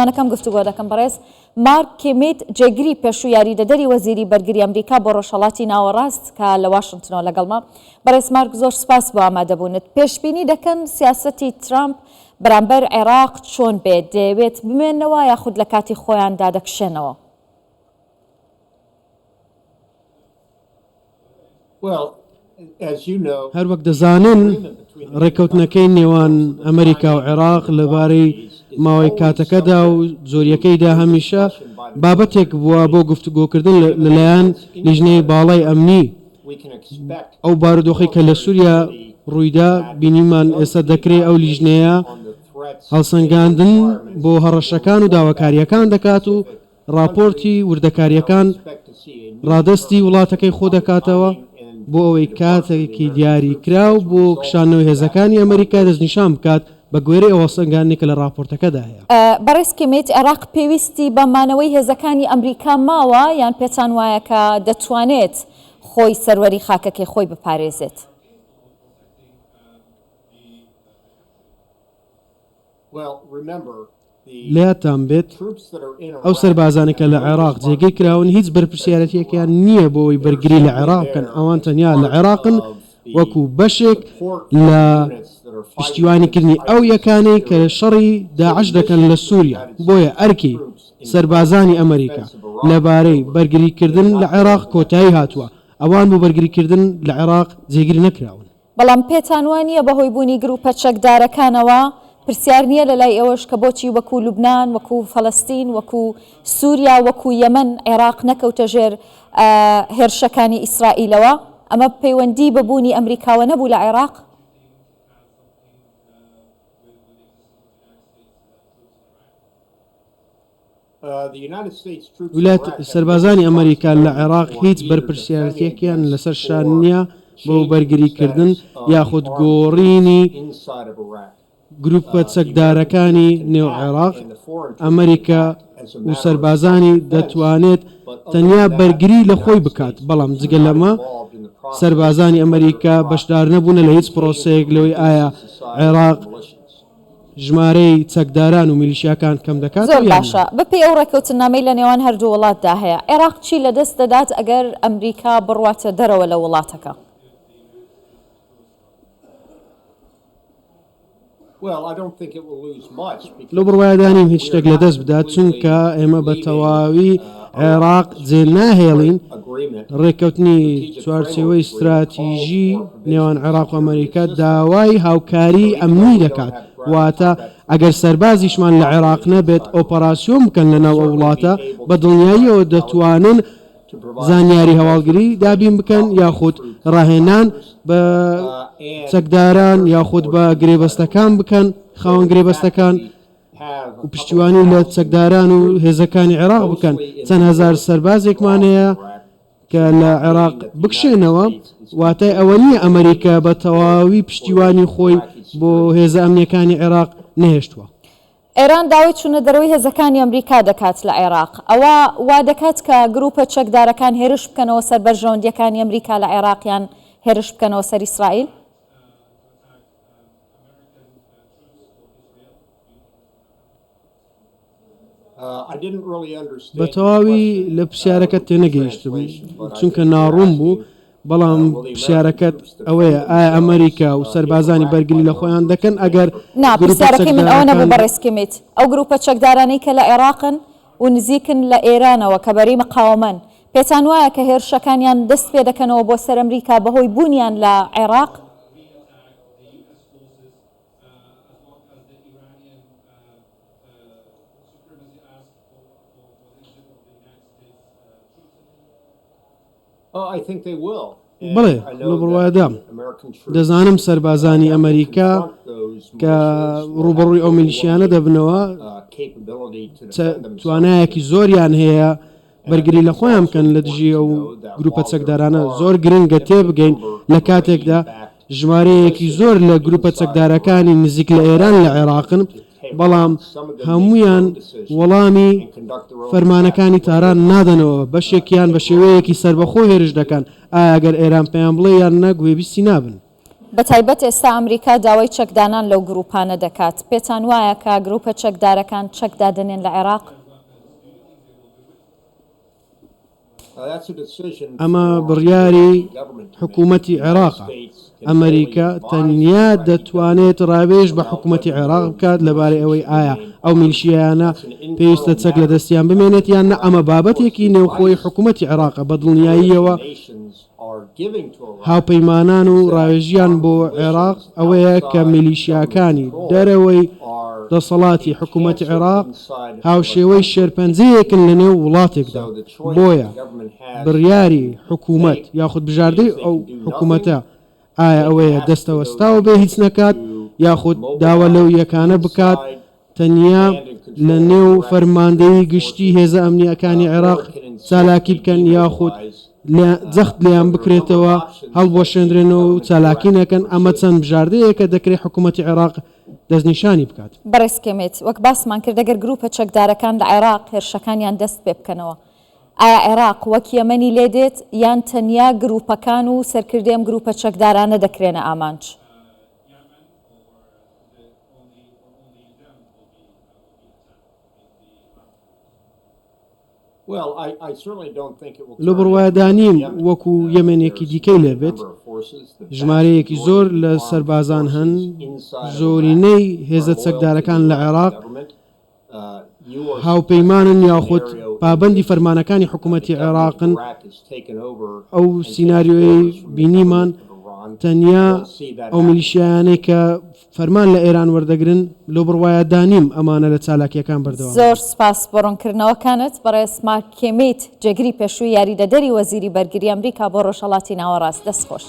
میوانەکەم گفتوگۆ دەکەم بەڕێز مارک کیمیت جێگری پێشوو یاریدەدەری وەزیری بەرگری ئەمریکا بۆ ڕۆژهەڵاتی ناوەڕاست کە لە واشنتنەوە لەگەڵمە. بەڕێز مارک زۆر سوپاس بۆ ئامادەبوونت. پێشبینی دەکەن سیاسەتی ترامپ بەرامبەر عێراق چۆن بێت؟ دەیەوێت بمێنەوە یاخود لە کاتی خۆیاندا دەکشێنەوە؟ هەروەک دەزانن ڕێککەوتنەکەی نێوان ئەمریکا و عێراق لەبارەی ماوەی کاتەکەدا و زۆریەکەیدا هەمیشە بابەتێک بووە بۆ گفتوگۆکردن لەلایەن لیژنەی باڵای ئەمنی ئەو بارودۆخی کە لە سووریا ڕوویدا بینیمان ئێستا دەکرێت ئەو لیژنەیە هەڵسەنگاندن بۆ هەڕەشەکان و داواکارییەکان دەکات و ڕاپۆرتی وردەکارییەکان ڕادەستی وڵاتەکەی خۆ دەکاتەوە بۆ ئەوەی کاتێکی دیاریکراو بۆ کشانەوەی هێزەکانی ئەمریکا دەستنیشان بکات بە گوێرەی ئەو هەڵسەنگاندنەی کە لە ڕاپۆرتەکەدا هەیە. بەڕێز کیمیت، عێراق پێویستی بە مانەوەی هێزەکانی ئەمریکا ماوە یان پێتان وایە کە دەتوانێت خۆی سەروەری خاکەکەی خۆی بپارێزێت؟ لەیادتان بێت ئەو سەربازانەی کە لە عێراق جێگیر کراون هیچ بەرپرسیارەتییەکیان نییە بۆ ئەوەی بەرگری لە عێراق بکەن، ئەوان تەنیا لە عێراقن وەکو بەشێک لە پشتیوانیکردنی ئەو یەکانەی کە شەڕی داعش دەکەن لە سووریا، بۆیە ئەرکی سەربازانی ئەمریکا لەبارەی بەرگریکردن لە عێراق کۆتایی هاتووە، ئەوان بۆ بەرگریکردن لە عێراق جێگیر نەکراون. بەڵام پێتان وا نییە بەهۆی بوونی گرووپە چەکدارەکانەوە، پرسیار نییە لەلای ئێوەش کە بۆچی وەکوو لوبنان، وەکوو فەلەستین، وەکوو سووریا، وەکوو یەمەن عێراق نەکەوتە ژێر هێرشەکانی ئیسرائیلەوە؟ ئەمە پەیوەندیی بە بوونی ئەمریکاوە نەبوو لە عێراق؟ سەربازانی ئەمەریکا لە عێراق هیچ بەرپرسیارێتییەکیان لەسەر شان نییە بۆ بەرگریکردن یاخود گۆڕینی گروپە چەکدارەکانی نێو عێراق، ئەمەریکا و سەربازانی دەتوانێت تەنیا بەرگری لە خۆی بکات، بەڵام جگە لەمە سەربازانی ئەمەریکا بەشدارنەبوونە لە هیچ پرۆسەیەک لەوەی ئایا عێراق ژمارەی چەکداران و میلیشیاکان کەم دەکاتەوە زۆر یان نا؟ باشە بەپێی ئەو ڕێکەوتننامەی لە نێوان هەردوو وڵاتدا هەیە، عێراق چی لەدەست دەدات ئەگەر ئەمریکا بڕواتە دەرەوە لە وڵاتەکە؟ لەو بڕوایەدا نیم هیچ شتێک لەدەست بدات، چونکە ئێمە بە تەواوی عێراق جێ ناهێڵین، ڕێککەوتنی چوارچێوەی ستراتیژی نێوان عێراق و ئەمەریکا داوای هاوکاری ئەمنی دەکات، واتە ئەگەر سەربازیشمان لە عێراق نەبێت ئۆپەراسیۆن بکەن لەناو ئەو وڵاتە، بە دڵنیاییەوە دەتوانن زانیاری هەواڵگری دابین بکەن یاخود ڕاهێنان بە چەکداران یاخود بە گرێبەستەکان بکەن، خاوەن گرێبەستەکان. و پشتیوانی لە چەکداران و هێزەکانی عێراق بکەن، چەند هەزار سەربازێکمان هەیە کە لە عێراق بکشێنەوە، واتای ئەوە نییە ئەمریکا بە تەواوی پشتیوانی خۆی بۆ هێزە ئەمنییەکانی عێراق نەهێشتووە. ئێران داوای چوونە دەرەوەی هێزەکانی ئەمریکا دەکات لە عێراق، ئەوە وا دەکات کە گرووپە چەکدارەکان هێرش بکەنەوە سەر بەرژەوەندییەکانی ئەمریکا لە عێراق یان هێرش بکەنەوە سەر ئیسرائیل؟ بە تەواوی لە پرسیارەکەت تێنەگەیشتم چونکە ناڕوون بوو، بەڵام پرسیارەکەت ئەوەیە ئایا ئەمریکا و سەربازانی بەرگری لە خۆیان دەکەن ئەگەر نا گروپە پرسیارەکەی من ئەوە نەبوو چەکدارەکان بەڕێز کیمیت، ئەو گروپە چەکدارانەی کە لە عێراقن و نزیکن لە ئێرانەوە کە بەرەی مقاوەمەن، پێتان وایە کە هێرشەکانیان دەست پێدەکەنەوە بۆ سەر ئەمریکا بەهۆی بوونیان لە عێراق؟ بەڵێ، لەو بڕوایەدام. دەزانم سەربازانی ئەمەریکا کە ڕووبەڕووی ئەو میلیشیانە دەبنەوە، توانایەکی زۆریان هەیە بەرگری لە خۆیان بکەن لە دژی ئەو گروپە چەکدارانە. زۆر گرنگە تێبگەین لە کاتێکدا ژمارەیەکی زۆر لە گروپە چەکدارەکانی نزیک لە ئێران لە عێراقن، بەڵام هەموویان وەڵامی فەرمانەکانی تاران نادەنەوە، بەشێکیان بە شێوەیەکی سەربەخۆ هێرش دەکەن، ئایا گەر ئێران پێیان بڵێ یان نا گوێبیستی نابن. بەتایبەت ئێستا ئەمریکا داوای چەکدانان لەو گرووپانە دەکات، پێتان وایە کە گرووپە چەکدارەکان چەک دادەنێن لە عێراق؟ ئەمە بڕیاری حکوومەتی عێراقە. ئەمریکا تەنیا دەتوانێت ڕاوێژ بە حکوومەتی عێراق بکات لەبارەی ئەوەی ئایا ئەو میلیشیایانە پێویستە چەک لە دەستیان بمێنێت یان نا، ئەمە بابەتێکی نێوخۆی حکوومەتی عێراقە، بە دڵنیاییەوە هاوپەیمانان و ڕاوێژیان بۆ عێراق ئەوەیە کە میلیشیاکانی دەرەوەی دەسەڵاتی حکوومەتی عێراق هاوشێوەی شێرپەنجەیەکن لەنێو وڵاتێکدا، بۆیە بڕیاری حکوومەت یاخود بژاردەی ئەو حکوومەتە ئایا ئەوەیە دەستەوەستاو بێ هیچ نەکات یاخود داوا لەو یەکانە بکات تەنیا لە نێو فەرماندەیی گشتی هێزە ئەمنییەکانی عێراق چالاکی بکەن یاخود جەخت لێیان بکرێتەوە هەڵبوەشێندرێنەوە و چالاکی نەکەن، ئەمە چەند بژاردەیەکە دەکرێت حکوومەتی عێراق دەستنیشانی بکات. بەڕێز کێمیت، وەک باسمان کرد ئەگەر گرووپە چەکدارەکان لە عێراق هێرشەکانیان دەست پێ بکەنەوە، ئایا عێراق وەک یەمەنی لێ دێت یان تەنیا گرووپەکان و سەرکردەی ئەم گرووپە چەکدارانە دەکرێنە ئامانج؟ لەو بڕوایەدا نیم وەکو یەمەنێکی دیکەی لێ بێت، ژمارەیەکی زۆر لە سەربازان هەن، زۆرینەی هێزە چەکدارەکان لە عێراق هاوپەیمانن یاخود پابەندی فەرمانەکانی حکوومەتی عێراقن، ئەو سیناریۆیەی بینیمان تەنیا ئەو میلیشیایانەی کە فەرمان لە ئێران وەردەگرن، لەو بڕوایەدا نیم ئەمانە لە چالاکییەکان بەردەوام زۆر بن. سوپاس بۆ ڕوونکردنەوەکانت بەڕێز مارک کێمیت، جێگری پێشووی یاریدەدەری وەزیری بەرگری ئەمریکا بۆ ڕۆژهەڵاتی ناوەڕاست. دەست خۆش.